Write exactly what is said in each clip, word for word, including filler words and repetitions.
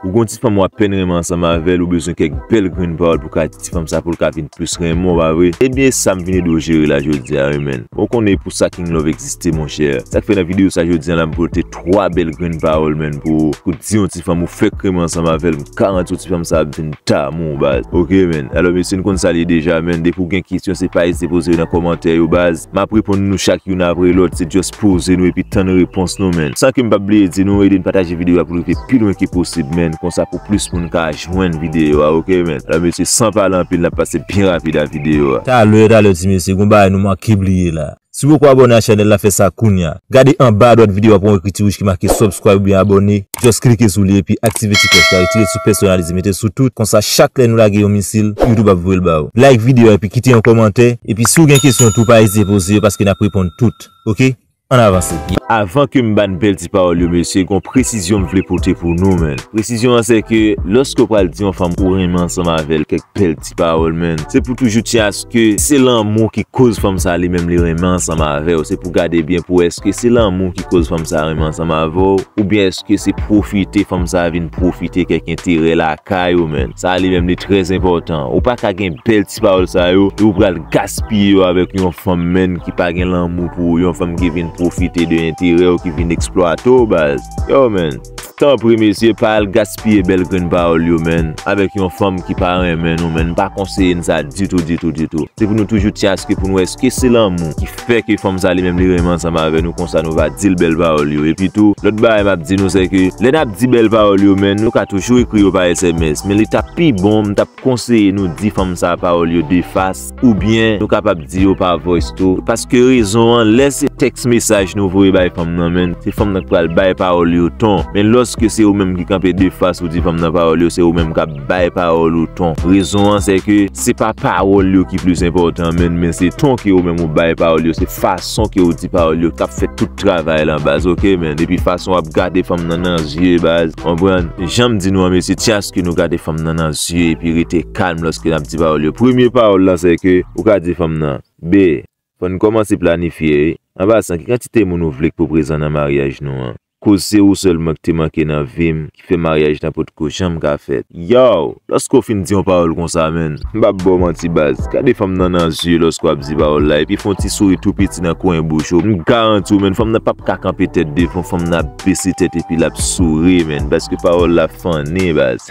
Ou gon ti fanm w apèn renmen ansanm avè l, ou bezwen kèk bèl grenn pawòl pou ka di ti fanm sa pou l ka vin plis renmen w, pa vre? Ebyen, e sa m vin ede w jere la jodi a, wi, menn. Ou konnen e pou sa King Love egziste, monchè. Sa k fè nan videyo sa jodi a la, m pote twa bèl grenn pawòl, menn, pou, pou di yon ti fanm ou fèk renmen ansanm avè l, m garanti w ti fanm sa ap vin damou w, baz. Oke, menn. Alò, mesye, n konn sa l ye deja, menn. Depi w gen kesyon, se pa ezite poze yo nan kòmantè yo, baz. M ap reponn nou chak youn apre lòt. Se just poze nou epi tann repons nou, menn. San ke m p ap bliye di nou, ede n pataje videyo a pou l rive pi lwen ke posib, menn. Konsa pou plis moun ka jwenn videyo a, oke, menn? Alò, mesye, san pale anpil, n ap pase byen rapid a videyo a. Talè, talè, ti mesye, gon bagay nou manke bliye la. Si w poko abòne a chanèl la, fè sa kounya. Gade anba adwat videyo a, pran yon ekri ti wouj ki make subscribe oubyen abòne. Just klike sou li epi aktive ti klòch la, retire sou pèsonalize, mete sou tout. Konsa, chak lè nou lage yon misil, YouTube ap voye l ba ou. Like videyo a epi kite yon kòmantè. Epi si w gen kesyon tou, pa ezite poze yo paske n ap reponn tout. Oke? Ann avanse. Avan ke m ba n bèl ti pawòl yo, mesye, gon presizyon m vle pote pou nou, menn. Presizyon an se ke lòske w pral di yon fanm ou renmen ansanm avè l kèk bèl ti pawòl, menn, se pou toujou tyen aske se lanmou ki koz fanm sa li menm li renmen ansanm avè w. Se pou gade byen pou wè èske se lanmou ki koz fanm sa renmen ansanm avè w, oubyen èske se pwofite fanm sa vin pwofite kèk enterè lakay ou, menn. Sa li menm li trè enpòtan. Ou pa ka gen bèl ti pawòl sa yo, e ou pral gaspiye yo avèk yon fanm, menn, ki pa gen lanmou pou ou, yon fanm ki vin pwofite de enterè w, ki vin eksplwate w, baz. Yo, menn, tanpri, mesye, pa al gaspiye bèl grenn pawòl yo, menn, avèk yon fanm ki pa renmen nou, menn. M pa konseye n sa ditou, ditou, ditou. Se pou nou toujou tyen aske pou nou wè èske se lanmou ki fè ke fanm sa li menm li renmen ansanm avè nou, konsa nou va di l bèl pawòl yo. Epi tou, lòt bagay m ap di nou, se ke lè n ap di bèl pawòl yo, menn, nou ka toujou ekri yo pa S M S, men li t ap pi bon, m t ap konseye nou di fanm sa pawòl yo de fas, oubyen nou kapab di yo pa voice tou. Paske rezon an, lè se tèks mesaj nou voye bay fanm nan, menn, se fanm nan k pral bay pawòl yo ton. Men lòske se ou menm ki kanpe de fas ou di fanm nan pawòl yo, se ou menm k ap bay pawòl ou ton. Rezon an, se ke se pa pawòl yo ki plis enpòtan, menn, men se ton ke ou menm ou bay pawòl yo, se fason ke ou di pawòl yo k ap fè tout travay lan, baz, oke, menn? Epi fason w ap gade fanm nan nan zye, baz, konprann? Jan m di nou an, mesye, tyen aske nou gade fanm nan nan zye epi rete kalm lòske n ap di pawòl yo. Premye pawòl lan, se ke ou ka di fanm nan, be, fò n kòmanse planifye, wi. An pasan, ki kantite moun ou vle k pou prezan nan maryaj nou an? Koz se ou sèlman k te manke nan vi m, ki fè maryaj lan potko janm ka fèt. Yow! Lòske w fin di yon pawòl konsa, menn, m p ap ba w manti, baz. Gade fanm nan nan zye lòske w ap di pawòl la, epi fè yon ti souri tou piti nan kwen bouch ou. M garanti w, menn, fanm nan p ap ka kanpe tèt devan w, fanm nan ap bese tèt epi l ap souri, menn, paske pawòl la funny, baz.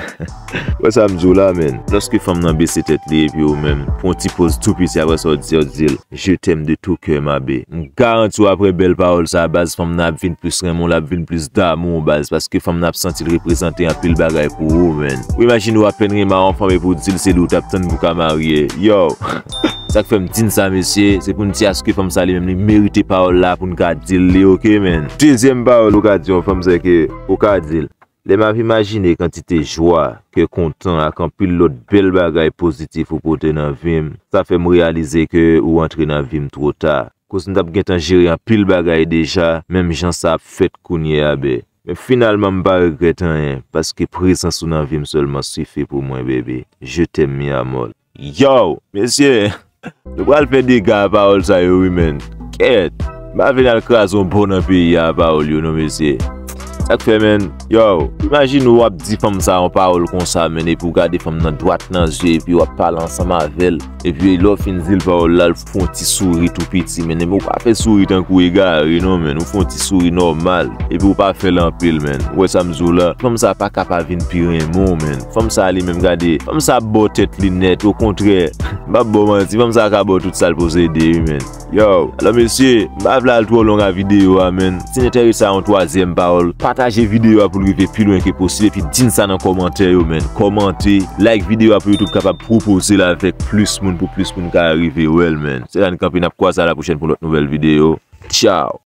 Wè sa m di w la, menn. Lòske fanm nan bese tèt li epi ou menm, fè yon ti pòz tou piti apre sa w di, w di l, "Je t'aime de tout cœur, ma bae." M garanti w, apre bèl pawòl sa, baz, fanm nan ap vin plis renmen w, l ap vin plis damou w, baz, paske fanm nan ap santi l reprezante anpil bagay pou ou, menn. Ou imajine w apèn renmen a yon fanm epi w di l se li w t ap tann pou w ka marye. Yow! Sa k fè m di n sa, mesye, se pou n di aske fanm sa li menm li merite pawòl la pou n ka di l li, oke, menn? Dezyèm pawòl ou ka di yon fanm, se ke ou ka di l, lè m ap imajine kantite jwa, kè kontan ak anpil lòt bèl bagay pozitif ou pote nan vi m, sa fè m reyalize ke ou antre nan vi m twò ta. Koz m t ap gentan jere anpil bagay deja, menm jan sa ap fèt kounye a, bè. Men finalman, m pa regrèt anyen, paske prezans ou nan vi m sèlman sifi pou mwen, baby. Je t'aime, mi amor. Yow, mesye, nou pral fè dega a pawòl sa yo, wi, menn. Kèt, m pa vle n al kraze yon bò nan peyi a pawòl yo, non, mesye. Sa k fè, menn, yow, imajine w ap di fanm sa yon pawòl konsa, menn, epi w gade fanm nan dwat nan zye, epi w ap pale ansanm avè l. Epi lè w fin di l pawòl la, l fè yon ti souri tou piti, menn. Epi w pa fè souri tankou egare, non, menn. Ou fè yon ti souri nòmal. Epi w pa fè l anpil, menn. Ou wè sa m di w la? Fanm sa pa ka pa vin pi renmen w, menn. Fanm sa li menm, gade. Fanm sa ap ba w tèt li nèt. Okontrè, m p ap ba w manti. Fanm sa ka ba w tout sa l posede, wi, menn. Yow, alò mesye, m pa vle al twò long a videyo a, menn. Si n enterese a yon twazyèm pawòl, pataje videyo a pou l rive pi lwen ke posib, epi di n sa nan kòmantè yo, menn. Kòmante, like videyo a pou YouTube kapab pwopoze l avèk plis moun, pou plis moun ka rive wè l, menn. Se la n kanpe, n ap kwaze a la pwochèn pou lòt nouvèl videyo. Tchaw!